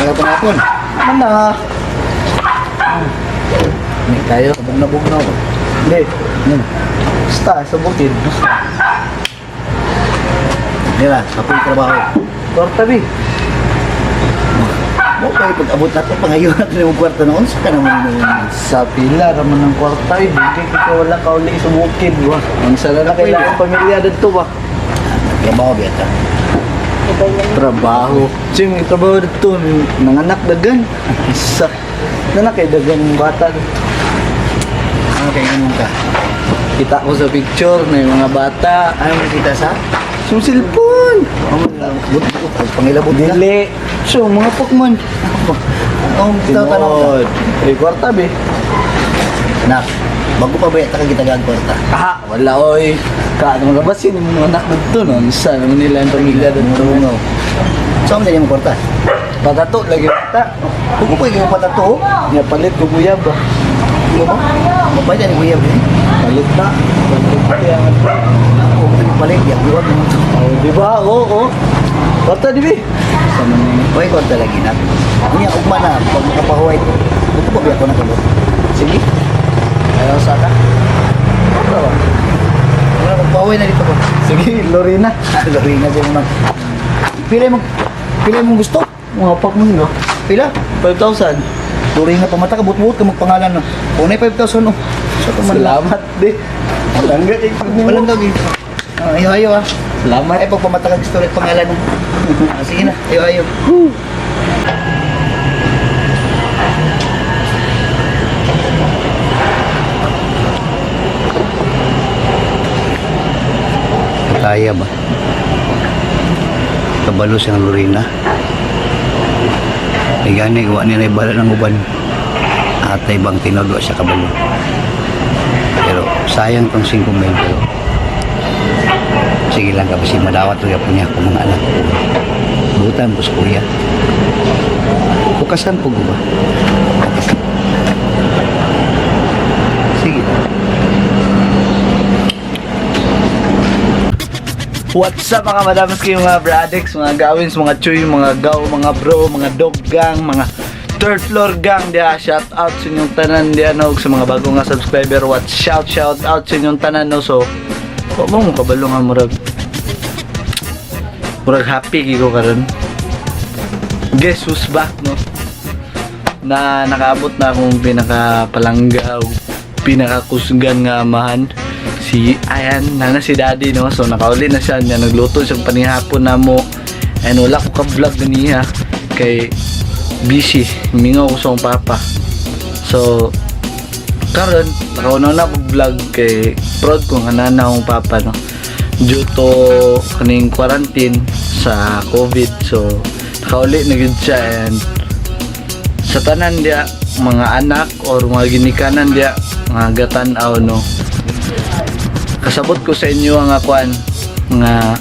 Kwarta ka panapon. Ano? May kayo. Bugna-bugna ko. Hindi. Basta, sa bukid. Basta. Dira, kapoy trabaho. Kwarta, bi. Mo kay pag abot nato pangayon nato nimo kwarta noon sa ka naman noon. Sa pila, raman ng kwarta eh. Hindi ka wala kauli sa bukid. Ba? Ang sala na kailangan pamilya dito ba? Trabaho biyata. Trabaho. Siyempre, trabaho dito. Nanganak dagan. Sa nanak kay dagan bata dito. Ano kay imong ka? Kita ko sa picture na yung mga bata. Ano mo kita sa? Sa cellphone. But pangilabot ka. Dili. So, mga Pokemon. Ang tanong ka. Tinuod. Eh, kwarta be. Nak, bago pa ba yata ka gitagaan kwarta? Ah, wala oy. Ka, ano labasin yung mga anak dito no? Sa naman nila ang pamilya dito. Tungaw. So, ang dali mo kwarta? Patato lagi ta. Kung ko yung patato, Nya palit ko kuya ba? di ba? Mabait ani kuya ba? Palit ta. Palit ta ang Ako ko palit, ya buwag mo. Oh, di ba? Oo, oo. Kwarta di bi. Sa man ni. Hoy, kwarta lagi na. Unya ugma na pag makapahuway ko. Buto pa ba ako nakalot? Sige. Ayaw sa ka. Kwarta ba? Wala magpahuway na dito ko. Sige, Lorena. Lorena siya naman. Pila mo pila mong gusto? Mga Pokemon no? Pila? 5,000. Lorena pamata ka buot-buot ka magpangalan no. Kung 5,000 no. Sa to man lang. Salamat di. Palangga kay Walang gagi. Ah, ayo ayo ah. Salamat. Ay pag pamata ka gusto rin pangalan no. Ah, sige na, ayo ayo. Kaya ba? Kabalo siyang Lorena. Ay gani, wa niya na ibala ng uban. Atay bang tinod wa siya kabalo. Pero sayang tong 5 mil pero sige lang kasi madawat ko po niya kung mga anak ko. Butan ko sa kuya. Bukasan po ko ba? Sige. What's up mga madams kayo mga bradex, mga gawins, mga chuy, mga gaw, mga bro, mga dog gang, mga third floor gang diha. Shout out sa inyong tanan diha no, ug sa mga bago nga subscriber. What shout shout out sa inyong tanan no. So, wa mo mo kabalo nga murag murag happy gyud ko karon. Guess who's back no? Na nakaabot na akong pinakapalangga o pinakakusgan nga amahan si ayan nana si daddy no, so nakauli na siya niya, nagluto siyang panihapon na mo and wala ko ka vlog ganiha kay busy mingaw ko sa akong papa. So karon nakauna na ako vlog kay proud ko nga nana akong papa no due to kaning quarantine sa COVID. So nakauli na gyud siya and sa tanan dia mga anak or mga ginikanan dia mga gatan-aw no, kasabot ko sa inyo ang akuan nga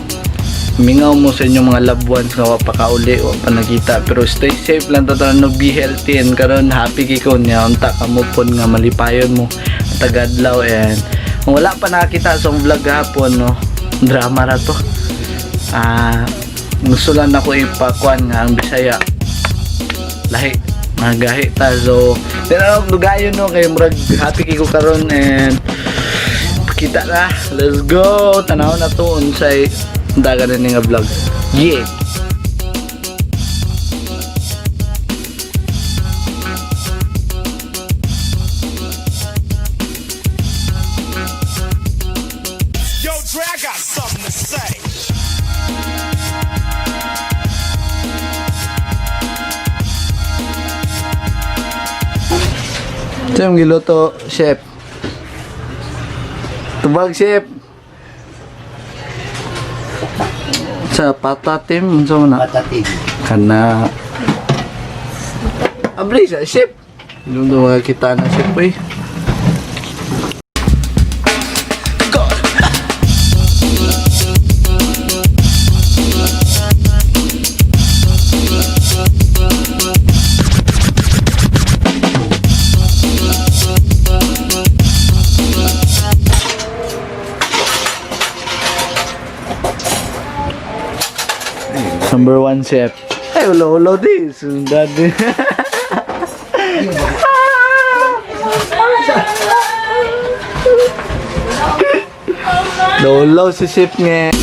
mingaw mo sa inyong mga loved ones nga wa pa kauli, wa pa nakita, pero stay safe lang ta tanan no, be healthy. And karon happy kay ko niya unta kamo pon nga malipayon mo tagadlaw. And kung wala pa nakakita sa akong vlog gahapon no, drama ra to. Ah, gusto lang ako ipakuan nga ang Bisaya lahi mga gahi ta. So pero dugayon no kay murag happy kay ko karon and kita na, let's go, tanaw na to unsay dagan na ni nga vlog. Yeah. Yo, Dre, I got something to say. Ito yung giluto, chef. Tubag, chef. Sa patatim, unsa man na? Patatig. Kana. Abri sa chef. Yung mga kita na chef, eh. Number one chef. Ay, ulo-ulo di. Sundan di. Lolo si Sip nga.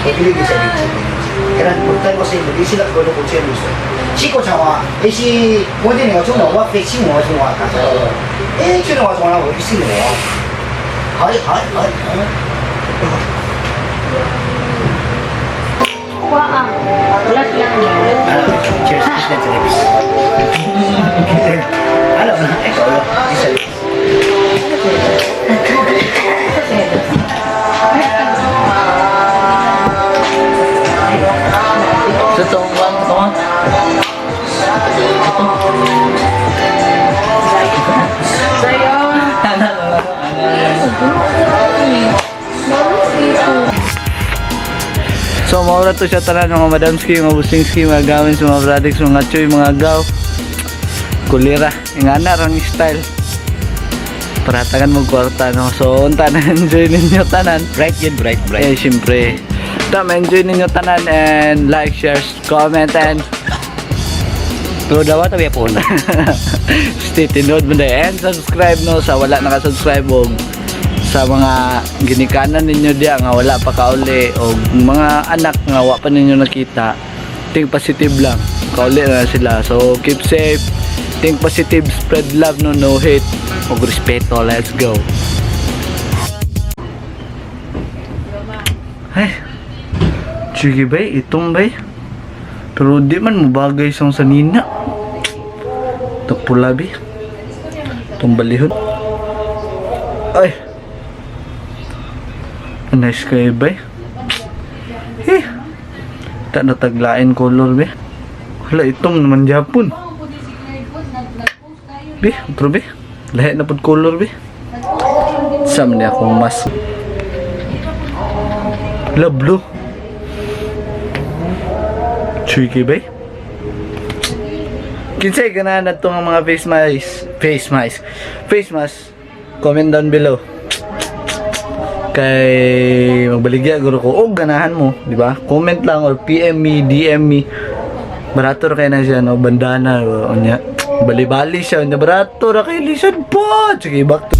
Pagpili sa dito. Kaya pagtan ko sa inyo, di sila ko kung seryoso. 试过像话，你是我这两个钟头，我飞四五个钟头，哎，这两个钟头我去四五个，好好好。Cheers, cheers sa lips. Alam na, ikaw, isa lips. Sa tong wang tong. So, maura to siya tanan mga madamski, mga busingski, mga gawins, mga bradix, mga choy, mga gaw. Kulira. Ingana rang style. Paratagan mo kwarta, no? So, unta na enjoy ninyo tanan. Bright yun, bright, bright. Eh, siyempre. Tama, enjoy ninyo tanan and like, share, comment, and Pero dawa tabi po na. Stay tuned mo na and subscribe no sa wala nakasubscribe og sa mga ginikanan ninyo diya nga wala pa kauli og mga anak nga wa pa ninyo nakita, think positive lang, kauli na sila. So keep safe, think positive, spread love no, no hate og respeto. Let's go. Ay, sige bay, itong bay, pero di man mo bagay sa sanina. Itong pula bi. Itong balihon. Ay. Nice kayo bay. Eh. Ta nataglain color bi. Hala, itong naman Japon. Bi, otro bi. Lahi na pud color bi. Sam niya akong mas. Hala, blue. Chuy bay. Kinsay ganahan na itong mga face mask, face mask, face mask, comment down below. Kay magbaligya guro ko, oh ganahan mo, di ba? Comment lang or PM me, DM me. Barato ra kay na siya no, bandana o unya. Bali-bali siya, unya barato ra kay lisod po. Sige, back to